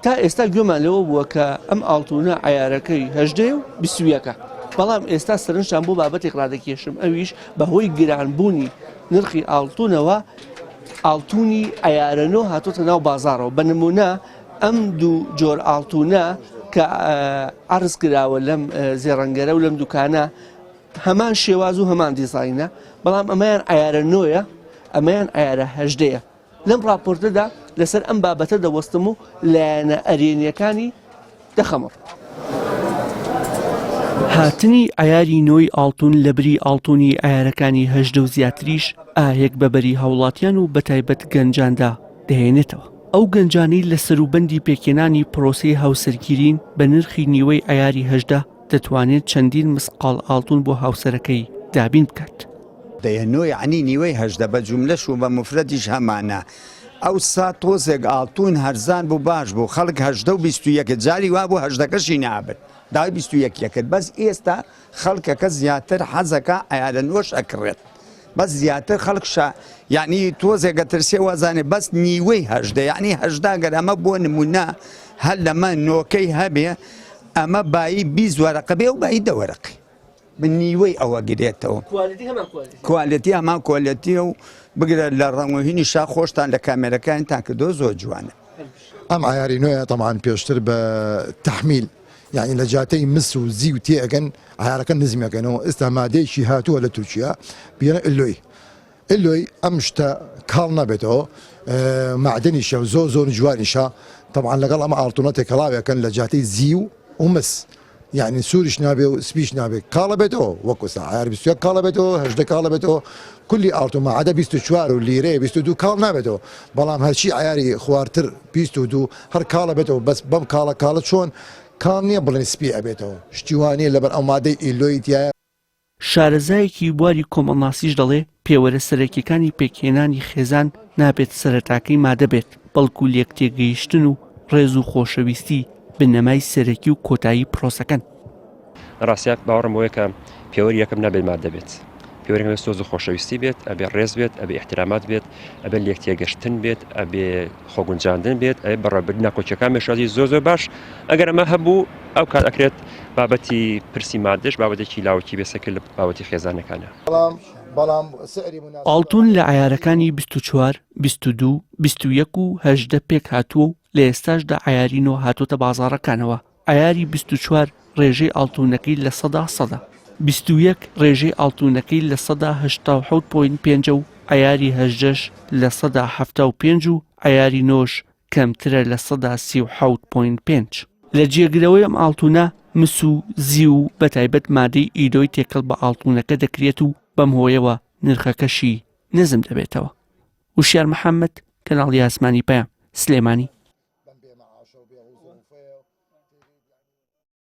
تا ئێستا گوێمان لەوە بووە کە ئەم ئاڵتونە عەیارەکەی هەژدەیە و بیست و یەکە، بەڵام ئێستا سەرنجتان بۆ بابەتێک ڕادەکێشم ئەویش بەهۆی گرانبوونی نرخی ئاڵتونەوە ئاڵتونی عەیارە نۆ هاتۆتە ناو بازاڕەوە. بە نمونە ئەم دوو جۆر ئاڵتونە کە عەرز کراوە لەم زێڕەنگەرە و لەم دوکانە هەمان شێواز و هەمان دیزاینە، بەڵام ئەمەیان عەیارە نۆیە ئەمەیان عەیارە هەژدەیە. لەم ڕاپۆرتەدا لەسەر ئەم بابەتە دەوەستم و لایەنە ئەرێنییەکانی دەخەمە ڕوو. هاتنی عەیاری نۆی ئاڵتون لەبری ئاڵتونی عەیارەکانی 18 و زیاتریش ئاهێک بە بەری هاوڵاتیان و بەتایبەت گەنجاندا دەهێنێتەوە. ئەو گەنجانەی لە سەروبەندی پێکهێنانی پرۆسەی هاوسەرگیرین بە نرخی نیوەی عەیاری 18 دەتوانێت چەندین مسقاڵ ئاڵتون بۆ هاوسەرەکەی دابین بکات. دەیە نۆ یەعنی نیوەی 18 بە جوملەش و بە موفرەدیش هەمانە. ئەوسا تۆزێک ئاڵتون هەرزان بوو باش بوو خەڵک 18 و 21 جاری وابوو هەژدەکەشی نابرد داوای 21 یەکرد بەس ئێستا خەڵکەکە زیاتر حەزەکا عەیارە نۆش ئەکڕێت بەس زیاتر خەڵک شا یعنی تۆزێک ئەترسێ وازانێ بەس نیوەی 18 یعنی 18 گەر ئەمە بۆ نمونە هەر لەمە نۆکەی هەبێ ئەمە بایی 20 وەرەقە بێ و بایی دە وەرەقی بە نیوەی ئەوە گرێتەوە کوالێتی هەمان کوالێتیە و بگرە لە ڕەنگ و هینی شا خۆشتان لە کامێرەکانتان کردو زۆر جوانە. ئەم عیاری نوێیە تەبعەن پێشتر بە تەحمیل یانی لە جاتەی مس و زیو تێ ئەگەن عیارەکە نزمی ئەکەنەوە ئێستا مادەیەکی هاتووە لە تورکیا پێڵێن ئلۆی ئلۆی ئەم شتە کاڵ نابێتەوە مەعدەنیشە و زۆر زۆر جوانیشە تەبعەن لەگەڵ ئەم ئاڵتونە تێکەڵاوێکەن لە جاتەی زیو و مس یعنی سووریش نابێ و سپیش نابێ کاڵە بێتەوە وەکو ساعار 21 کاڵە بێتەوە هەژدە کاڵە بێتەوە کولی ئاڵتو مەعادە 24 و لیرەیە 22 کاڵ نابێتەوە بەڵام هەرچی عیاری خوارتر 22 هەر کاڵە بێتەوە بەس بەم کاڵە کاڵە چۆن کاڵ نییە بڵێن سپی ئەبێتەوە شتیوانیە لەبەر ئەو مادەی ئیلۆی تایە. شارەزایەکی بواری کۆمەڵناسیش دەڵێ، پێوەرە سەرەکیەکانی پێکهێنانی خێزان نابێت سەرەتاکەی مادە بێت، بەڵکو لێکتێگەیشتن و ڕێز و خۆشەویستی بنەمای سەرەکی و کۆتایی پرۆسەکەن. لە ڕاستیا باوەڕم بەوەیە کە پێوەری یەکەم نابێت مادە بێت، پێوەری یەکەم سۆز و خۆشەویستی بێت، ئەبێ ڕێز بێت، ئەبێ ئیحترامات بێت، ئەبێ لێکتێگەشتن بێت، ئەبێ خۆگونجاندن بێت، ئەبێ بەڕێوەبردنی ناکۆکیەکان بێ شێوازی زۆر زۆر باش، ئەگەر ئەمە هەبوو ئەو کات ئەکرێت بابەتی پرسی مادەش بابەتێکی لاوەکی بێ سەکر لە بابەتی خێزانەکانە. ئاڵتون لە عەیارەکانی 24، 22، 21 و 18 پێکهاتووە و لە ئێستاشدا عەیاری نۆ هاتۆتە بازاڕەکانەوە. عەیاری 24 ڕێژەی ئاڵتونەکەی لە سەدا سەدە، 21 ڕێژەی ئاڵتونەکەی 87.5 ە و عەیاری هەژدەش 75% و عەیاری نۆش کەمترە 37.5%. لە جێگرەوەی ئەم ئاڵتونە مس و زیو و بەتایبەت مادەی ئیلۆی تێکەڵ بە ئاڵتونەکە دەکرێت و بەم هۆیەوە نرخەکەشی نزم دەبێتەوە. وشیار محەمەد، کەناڵی ئاسمانی پەیام، سلێمانی.